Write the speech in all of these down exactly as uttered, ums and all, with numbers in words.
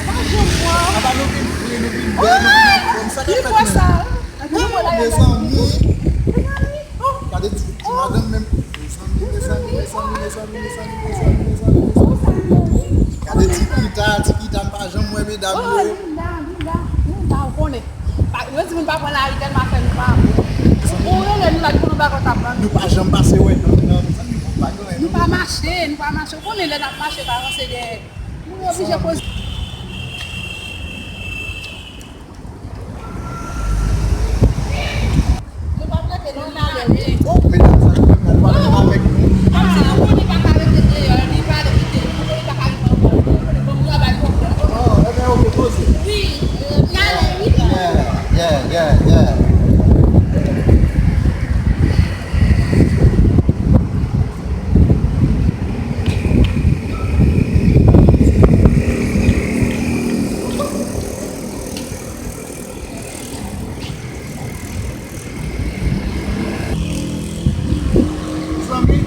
Pa janm wè. Apa nou vin fre, nou vin bèl, nou vin anfòm, sa k ap fèt menm? Mezanmi. Gade ti, ti madanm menm. Mezanmi, mezanmi, mezanmi. Gade ti pita, ti pita, m pa janm wè medam yo. Linda, Linda, Linda, ou konnen. Pa, yo di moun pa pran lari tèlman fè nou pa bon. Ou rele nou la, di nou pa konn t ap pran. Nou pa janm pase wè nan, nan, mezanmi, nou pa gen anyen, nou pa mache, nou pa mache. Ou konnen lè n ap mache, pa ranse dèyè. Nou oblije poze. Nou p ap rete, nou n ale, wi. Oh, medam, sa nou fè, nou pa menm avèk nou. Kòmsi nou konnen pa ka rete deyò, li pa rete, nou konnen pa ka rive ankò. Nou konnen bon travay konprann. Oh, ebyen, oke, poze. Wi, euh, n ale, wi. Yeah, yeah, yeah, yeah. Mezanmi,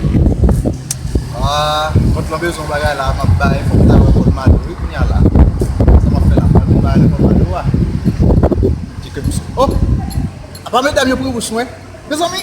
ah, kont lan bezwen bagay la, m ap bay, fòk m ta wè Kòlmado, wi, kounye a la. Sa m ap fè la, m ap bay Kòlmado a. Di ke misye, oh! Apa medam yo pran wouch mwen? Mezanmi,